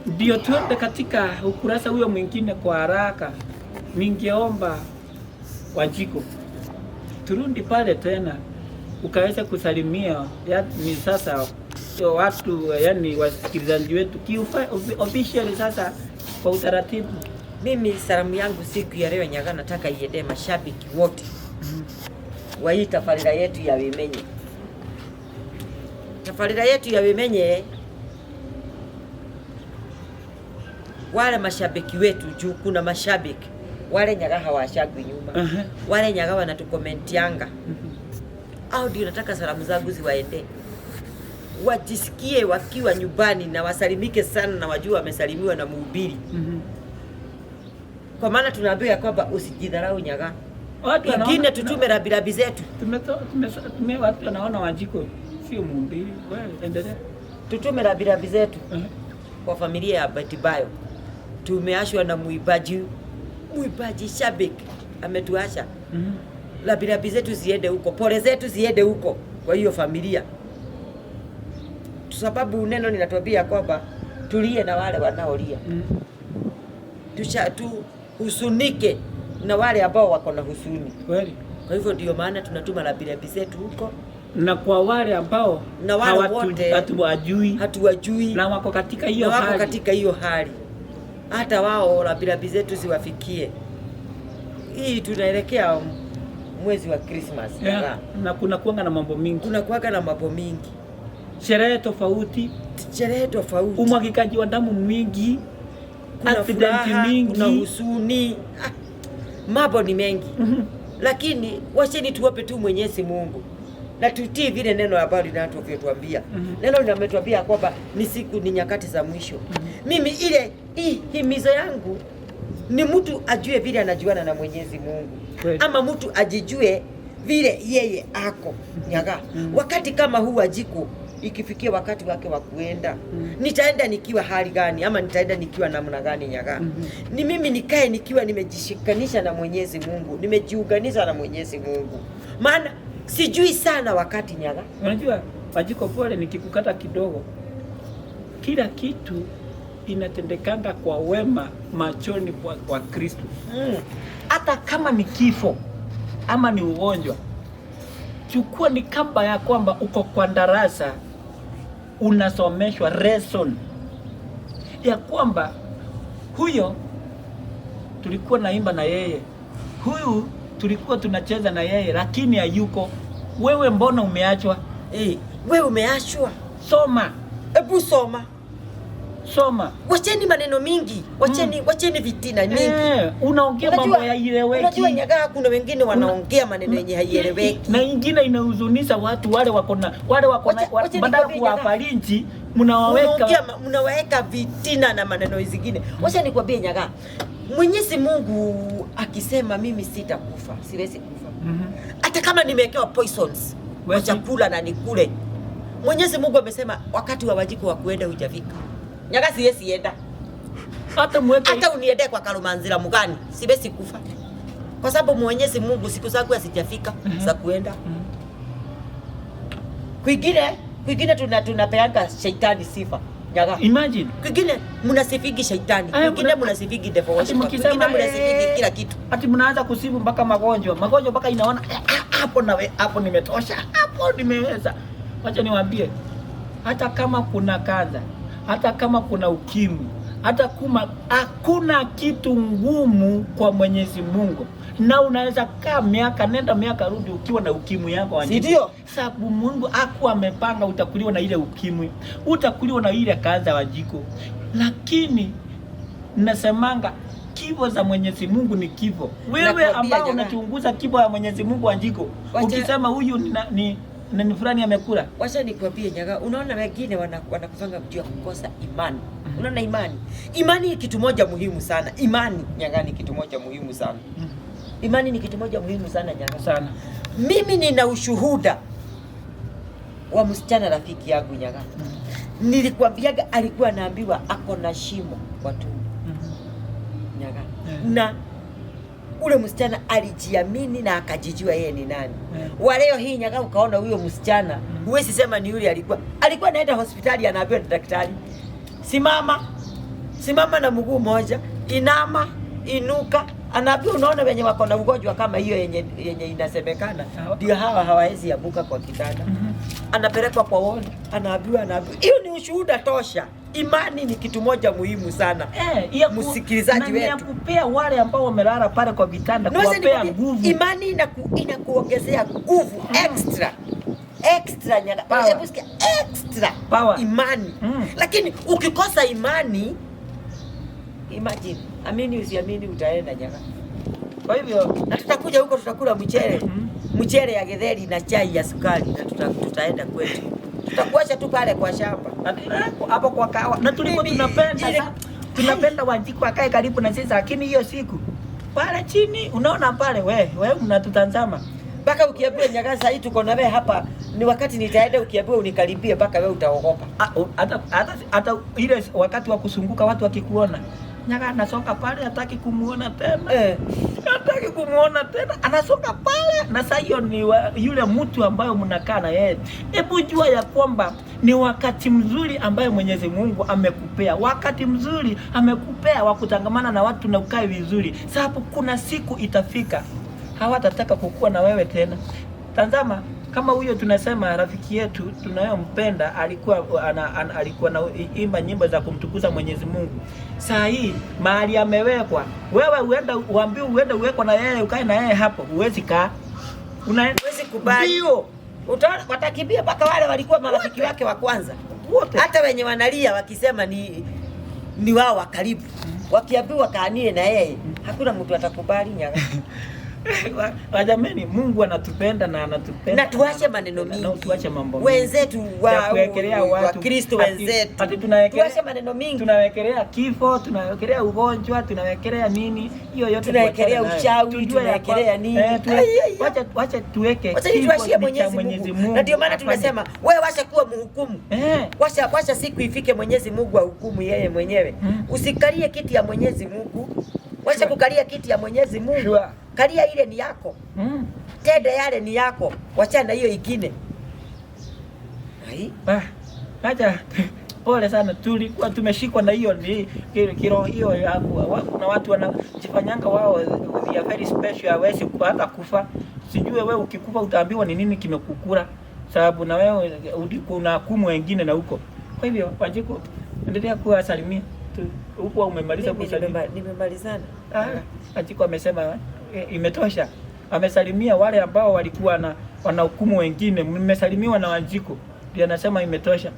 Ndio tuende katika ukurasa huyo mwingine kwa haraka. Ningeomba Wanjiko turudi pale tena ukaweza kusalimia ni sasa watu, yani wasikilizaji wetu officially sasa kwa utaratibu. Mimi salamu yangu siku ya leo Nyaga, nataka iendee mashabiki wote wa hii tafarira yetu ya Wimenye. Tafarira yetu ya Wimenye, wale mashabiki wetu juu kuna mashabiki wale Nyaga hawashagwi nyuma, wale Nyaga wanatukomentianga au ndio nataka salamu zangu ziwaendee, wajisikie wakiwa nyumbani na wasalimike sana na wajue wamesalimiwa na mhubiri, kwa maana tunaambiwa ya kwamba usijidharau Nyaga. Watu wanaona- Ingine tutume rabirabi zetu, Watu wanaona Wanjiko sio mhubiri. Wewe endelea. Tutume rabirabi zetu kwa familia ya Batibayo. Tumeashwa na muibaji, muibaji shabiki ametuasha. Rabirabi zetu ziende huko, pole zetu ziende huko kwa hiyo familia, sababu neno linatuambia kwamba tulie na wale wanaolia, tuhusunike na wale ambao wako na husuni. Kweli. Kwa hivyo ndio maana tunatuma rabirabi zetu huko Na kwa wale ambao Na wale wote hatuwajui hatuwajui na wako katika hiyo na wako hali. Katika hiyo hali, hata wao rabirabi zetu ziwafikie. Hii tunaelekea mwezi wa Christmas. Yeah. Na kuna kuanga na mambo mingi, Kuna kuwaga na mambo mingi, sherehe tofauti, sherehe tofauti, umwagikaji wa damu mwingi, kuna accident furaha, mingi. kuna husuni, ah, mambo ni mengi, lakini wacheni tuope tu Mwenyezi Mungu na tutii vile neno ambalo linavyotuambia. Neno linametuambia kwamba ni siku, ni nyakati za mwisho. Mimi ile hii himizo yangu ni mtu ajue vile anajuana na Mwenyezi Mungu, ama mtu ajijue vile yeye ako Nyaga. Wakati kama huu wajiko ikifikia wakati wake wa kuenda, nitaenda nikiwa hali gani ama nitaenda nikiwa namna gani Nyaga? Ni mimi nikae nikiwa nimejishikanisha na Mwenyezi Mungu, nimejiunganisha na Mwenyezi Mungu, maana sijui sana wakati Nyaga. Unajua Wanjiko, pole nikikukata kidogo, kila kitu inatendekanga kwa wema machoni kwa Kristo. Hata kama ni kifo ama ni ugonjwa, chukua ni kamba ya kwamba uko kwa darasa unasomeshwa lesson ya kwamba huyo tulikuwa naimba na yeye, huyu tulikuwa tunacheza na yeye, lakini hayuko. Wewe mbona umeachwa? Eh, we umeachwa. Soma, Hebu soma, soma. Wacheni maneno mingi, wacheni, wacheni vitina mingi. Eh, unaongea mambo haieleweki. Unajua Nyagaa, kuna wengine wanaongea maneno yenye haieleweki. Na ingine inahuzunisha watu wale wako na wale wako na Wacha badala nikwambie Nyagaa. kuwafariji mnawaweka Mnaongea mnaweka vitina na maneno zingine. Wacha nikwambie Nyagaa, Mwenyezi Mungu akisema mimi sitakufa, siwezi kufa. Hata kama nimewekewa poisons kwa chakula na nikule. Mwenyezi Mungu amesema wakati wa Wanjiko wa kuenda hujafika. Nyaga, siwezi enda. Hata mweke Hata uniende kwa Karumanzira mugani, siwezi kufa. Kwa sababu Mwenyezi Mungu siku zangu hazijafika za kuenda. Kwingine tunapeanga shaitani sifa. Nyaga. Imagine. Kwingine mnasifigi shaitani, Aya, kwingine mnasifigi devil Ati worshiper, mkisema, kwingine mnasifigi kila kitu. Ati mnaanza kusifu mpaka magonjwa, magonjwa mpaka inaona hapo nawe, hapo nimetosha, hapo nimeweza. Wacha niwaambie, hata kama kuna kadha, hata kama kuna ukimwi, hata kuma hakuna kitu ngumu kwa Mwenyezi Mungu. Na unaweza kaa miaka nenda miaka rudi ukiwa na ukimwi yako Wanjiko. Si ndio? Sababu Mungu hakuwa amepanga utakuliwa na ile ukimwi, utakuliwa na ile kansa Wanjiko. Lakini nasemanga kifo za Mwenyezi Mungu ni kifo. Wewe Nakwambia ambao jamaa. unachunguza kifo ya Mwenyezi Mungu Wanjiko, ukisema huyu ni fulani amekula. Wacha nikwambie Nyaga, unaona wengine wanakufanga juu ya kukosa imani. Unaona imani? Imani ni kitu moja muhimu sana. Imani Nyaga ni kitu moja muhimu sana. Imani ni kitu moja muhimu sana Nyaga. Sana. Mimi nina ushuhuda wa msichana rafiki yangu Nyaga. Nilikwambiaga alikuwa anaambiwa ako na shimo kwa tumbo. Nyaga. Na ule msichana alijiamini na akajijua yeye ni nani. Wa leo hii Nyaga, ukaona huyo msichana, huwezi sema ni yule alikuwa. Alikuwa anaenda hospitali anaambiwa na daktari, simama. Simama na mguu moja, inama, inuka. Anaambiwa unaona wenye wako na ugonjwa kama hiyo yenye inasemekana Sawa. ndio hawa hawawezi amuka kwa kitanda. Anapelekwa kwa ward, anaambiwa. Hiyo ni ushuhuda tosha. Imani ni kitu moja muhimu sana. Msikilizaji Na ni ya wetu. kupea wale ambao wamelala pale kwa vitanda, Naweza kuwapea nikwambie, nguvu. Imani inakuongezea nguvu extra. Extra nyaga. Power. Hebu sikia, extra Power. imani. Lakini ukikosa imani, imagine, amini usiamini utaenda nyaga. Kwa hivyo Na tutakuja huko tutakula mchele. Mchele ya githeri na chai ya sukari na tutaenda kwetu. Tutakuacha tu pale kwa shamba. Hapo kwa kawa na tulikuwa tunapenda tunapenda Wanjiku akae karibu na sisi, lakini hiyo siku pale chini unaona pale we mnatutazama Mpaka ukiambiwa nyaga sasa hii tuko na wewe hapa, ni wakati nitaenda ukiambiwa unikaribie mpaka wewe utaogopa. Hata ile wakati wa kusunguka watu wakikuona Nyaga anasonga pale, hataki kumuona tena. Hataki kumuona tena, anasonga pale. Na sasa hiyo ni yule mtu ambayo mnakaa na yeye. Hebu jua ya kwamba ni wakati mzuri ambayo Mwenyezi Mungu amekupea, wakati mzuri amekupea wa kutangamana na watu na ukae vizuri, sababu kuna siku itafika hawatataka kukua na wewe tena. Tazama kama huyo tunasema rafiki yetu tunayompenda alikuwa na imba nyimbo za kumtukuza Mwenyezi Mungu. Saa hii mahali amewekwa, wewe uenda uambiwe uende uwekwa na yeye ukae na yeye hapo, huwezi kaa. Huwezi kubali. Ndio. Utaona watakimbia mpaka wale walikuwa marafiki wake wa kwanza. Wote. Hata wenye wanalia wakisema ni wao wa karibu. Wakiambiwa kaanie na yeye, hakuna mtu atakubali nyaga. Wajameni, Mungu anatupenda na anatupenda. Na tuache maneno mingi. Na tuache mambo mingi. Wenzetu Ya kuwekelea wa watu. Kristo wenzetu. Ati tunawekelea, Tuache maneno mingi. Tunawekelea kifo, tunawekelea ugonjwa, tunawekelea nini? Hiyo yote Tunawekelea tuachane nayo. uchawi, Tujue ya tunawekelea nini. Ai, ai, ai. Wacha tuweke Wacha kifo tuachie ni cha Mwenyezi Mwenyezi Mungu. Mungu. Na ndio maana Afanye. tunasema wewe wacha kuwa mhukumu. Wacha siku ifike Mwenyezi Mungu ahukumu yeye mwenyewe. Usikalie kiti ya Mwenyezi Mungu. Wacha kukalia kiti ya Mwenyezi Mungu. Kalia ile ni yako. Tende yale ni yako. Wachana na hiyo ingine. Ai. Acha pole sana, tulikuwa tumeshikwa na hiyo ni kiroho hiyo ya kuna watu wanajifanyanga wao they are very special, hawezi hata kufa. Sijue wewe ukikufa utaambiwa ni nini kimekukura, sababu na wewe kuna hukumu wengine na huko. Kwa hivyo Wanjiku, endelea kuwasalimia tu, huko umemaliza Mimi kusalimia. nimemalizana. Wanjiku amesema imetosha. Amesalimia wale ambao walikuwa na wanahukumu wengine, mmesalimiwa na Wanjiku. Ndio anasema imetosha.